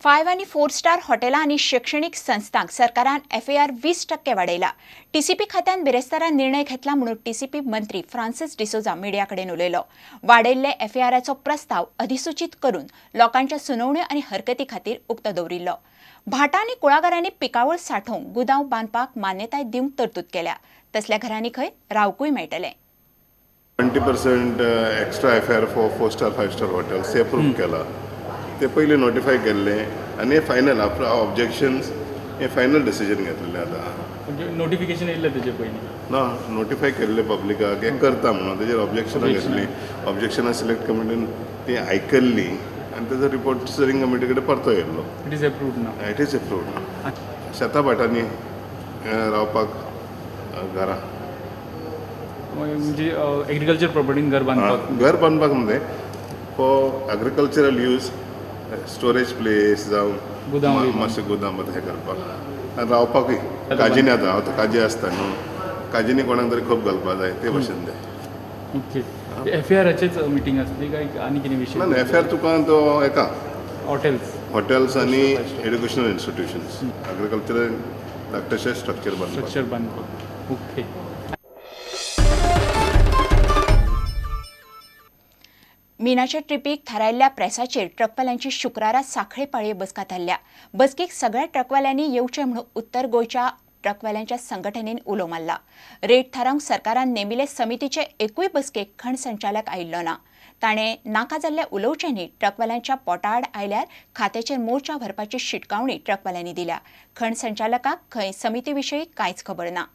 5 आनी 4 स्टार हॉटेलां आनी शिक्षणीक संस्थांक सरकारान एफएआर 20% वाडयला. टीसीपी खात्यान बिरेस्तारा निर्णय घेतला म्हणून टीसीपी मंत्री फ्रांसिस डिसोजा मिडिया कडेन उलयलो. वाडयल्ले एफएआराचो प्रस्ताव अधिसूचीत करून लोकांच्या सुनावण्यो आनी हरकती खातीर उक्तो दवरिल्लो. भाटां आनी कुळागरांनी पिकावळ सांठोवंक गुदांव बांदपाक मान्यताय दिवंक तरतूद केल्या. तसल्या घरांनी खंय रावकूय मेळटलें. 20% extra FAR for 4 star 5 star hotels ते अप्रूव केला. ते पयलीं नोटिफाय केल्ले आनी फायनल आफ्टर ऑब्जेक्शन्स हे फायनल डिसिजन घेतलेले आतां. म्हणजे नोटिफिकेशन येयल्लें तेजे पयलीं? ना, नोटिफाय केल्ले पब्लिकाक हें करता म्हणून. तेजेर ऑब्जेक्शनां घेतलीं, ऑब्जेक्शनां सिलेक्ट कमिटीन ती आयकल्ली आनी तेजो रिपोर्ट स्टियरींग कमिटी कडेन परतो येयल्लो. It is approved now? It is approved. शेतां भाटांनी रावपाक घरां. म्हणजे एग्रीकल्चर प्रॉपर्टीन घर बांदपाक? घर बांदपाक न्हय, for agricultural use, storage place जावं गुदांव बी. मातशें गुदांव हें करपाक आनी रावपाकूय. काजीनी आतां आतां काजी आसता न्हू, काजीनी कोणाक तरी खोप घालपा जाय ते भशेन ते. ओके, एफएआराचेच मिटींग आसली काय आनी कितें विशय? ना, एफ आर तुका तो येता. हॉटेल्स. हॉटेल्स आनी एड्युकेशनल इन्स्टिट्युशन्स, एग्रीकल्चरल धाकटेशें स्ट्रक्चर बांदपाक. स्ट्रक्चर बांदपाक, ओके. मिनाच्या ट्रिपीक थारायल्ल्या प्रेसाचेर ट्रकवाल्यांची शुक्रारा सांखळे पाळये बसका थारल्या. बसकेक सगळ्या ट्रकवाल्यांनी येवचें म्हणून उत्तर गोंयच्या ट्रकवाल्यांच्या संघटनेन उलो मारला. रेट थारावंक सरकारान नेमिल्ले समितीचे एकूय बसकेक खण संचालक आयिल्लो ना. ताणें नाका जाल्लें उलोवचें न्ही, ट्रकवाल्यांच्या पोटाआड आयल्यार खात्याचेर मोर्चा व्हरपाची शिटकावणी ट्रकवाल्यांनी दिल्या. खण संचालकाक खंय समिती विशीं कांयच खबर ना.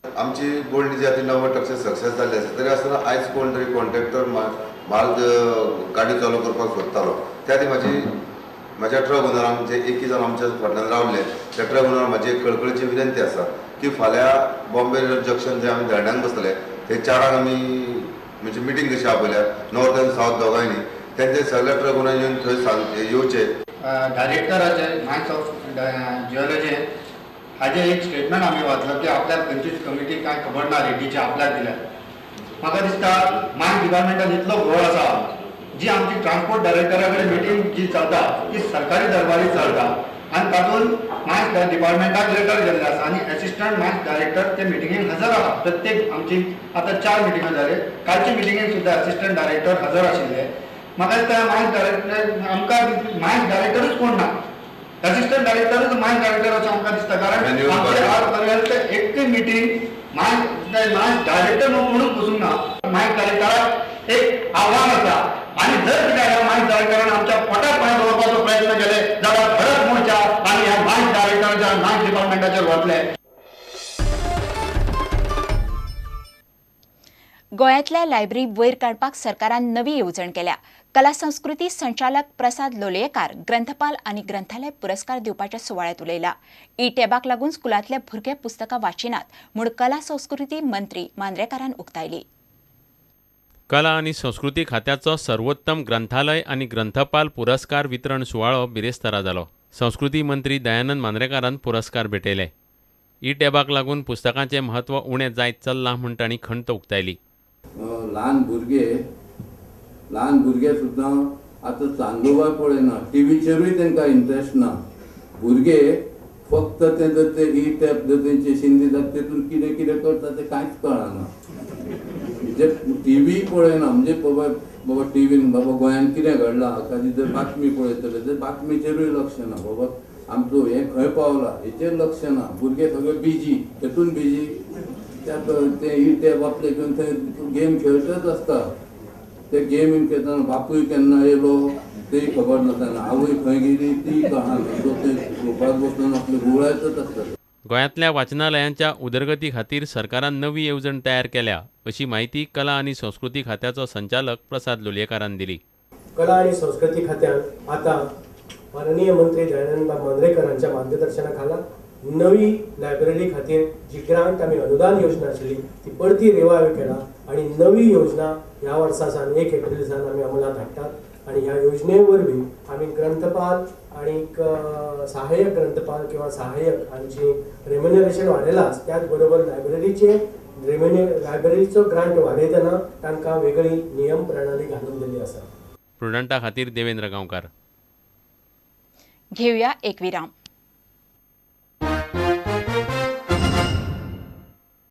आमची गोल्ड जी आसा ती 90% सक्सेस जाल्ली आसा. तरी आसतना आयज कोण तरी कॉन्ट्रॅक्टर माल गाडी चालू करपाक सोदतालो. त्या खातीर म्हाज्या ट्रक ओनरांक, जे एकूय जावन आमच्या फाटल्यान रावले, त्या ट्रक ओनरांक म्हाजी एक कळकळीची विनंती आसा की फाल्यां बॉम्बे जंक्शन जे आमी धरण्यांक बसतले, ते 4क आमी म्हणजे मिटींग कशी आपयल्या नॉर्थ आनी सावथ दोगांयनी, तेंचे सगळे ट्रक ओनर येवन थंय सांग येवचे. डायरेक्टराचे मायन्स ऑफ जिओलॉजी हाजें एक स्टेटमेंट आमी वाचलो की आपल्याक खंयचीच कमिटी कांय खबर ना रेटीची आपल्याक दिल्या. म्हाका दिसता मायन्स डिपार्टमेंटान इतलो घोळ आसा, जी आमची ट्रान्सपोर्ट डायरेक्टरा कडेन मिटींग जी चलता ती सरकारी दरबारी चलता आनी तातूंत मायन्स डिपार्टमेंटाक लेटर गेल्लें आसा आनी एसिस्टंट मायन्स डायरेक्टर ते मिटिंगेक हजर आहा. प्रत्येक आमची आतां 4 मिटिंगो जाल्यो, कालच्या मिटिंगेक सुद्दां एसिस्टंट डायरेक्टर हजर आशिल्ले. म्हाका दिसता मायन्स डायरेक्टर, आमकां मायन्स डायरेक्टरूच कोण ना, एसिस्टंट डायरेक्टरूच मायन्स डायरेक्टर अशें आमकां दिसता. कारण आमचे आज पर्यंत एकूय मिटींग मायन्स डायरेक्टर कोणूच बसूंक ना. मायन्स डायरेक्टराक एक आव्हान आसा आनी जर कितें ह्या मायन्स डायरेक्टरान आमच्या पोटार पांय दवरपाचो प्रयत्न केले जाल्यार खरंच मोर्चा आनी ह्या मायन्स डायरेक्टराच्या मायन्स डिपार्टमेंटाचेर वतले. गोंयांतल्या लायब्ररी वयर काडपाक सरकारान नवी येवजण केल्या. कला संस्कृती संचालक प्रसाद लोलयेकार ग्रंथपाल आनी ग्रंथालय पुरस्कार दिवपाच्या सुवाळ्यांत उलयला. ई टॅबाक लागून स्कुलांतले भुरगे पुस्तकां वाचिनात म्हूण कला संस्कृती मंत्री मांद्रेकारान उक्तायली. कला आनी संस्कृती खात्याचो सर्वोत्तम ग्रंथालय आनी ग्रंथपाल पुरस्कार वितरण सुवाळो बिरेस्तारा जालो. संस्कृती मंत्री दयानंद मांद्रेकारान पुरस्कार भेटयले. ई टॅबाक लागून पुस्तकांचें म्हत्व उणें जायत चल्लां म्हूण तांणी खंत उक्तायली. ल्हान भुरगे सुद्दां आतां चांदोबा पळयना, टिवीचेरूय तांकां इंट्रस्ट ना. भुरगे फक्त ते जर ते ई टॅप जर तेंचे शिंदी जाता तेतून कितें कितें करता तें कांयच कळना. म्हणजे टिवी पळयना, म्हणजे बाबा बाबा टिवीन बाबा गोंयांत कितें घडलां एखादी जर बातमी पळयतले तर बातमीचेरूय लक्ष ना, बाबा आमचो हें खंय पावला हेचेर लक्ष ना. भुरगे सगळे बिजी, तेतून बिजी, त्या ते ई टॅप आपले घेवन थंय गेम खेळतच आसता. ते गेमीन खेळटना बापूय केन्ना येयलो तेय खबर नासतना, आवय खंय गेली तीय कळना, सो ते सोफार बसून आपले घुंवळायतच आसता. गोंयांतल्या वाचनालयांच्या उदरगती खातीर सरकारान नवी येवजण तयार केल्या अशी माहिती कला आनी संस्कृती खात्याचो संचालक प्रसाद लोलयेकारान दिली. कला आनी संस्कृती खात्यान आतां माननीय मंत्री दयानंद मांद्रेकर हांच्या मार्गदर्शना खाला नवी लायब्ररी खातीर जी ग्रांट आमी अनुदान योजना आशिल्ली ती परती रिवायव केला आनी नवी योजना ह्या वर्सा सावन 1 एप्रील सावन आमी अंमलात हाडटात आनी ह्या योजने वरवीं आमी ग्रंथपाल आनी सहाय्यक ग्रंथपाल किंवा सहाय्यक हांची रेम्युनरेशन वाडयलाच, त्याच बरोबर लायब्ररीचे लायब्ररीचो ग्रांट वाडयतना तांकां वेगळी नियम प्रणाली घालून दिल्ली आसा. प्रुडंटा खातीर देवेंद्र गांवकार. घेवया एक विराम.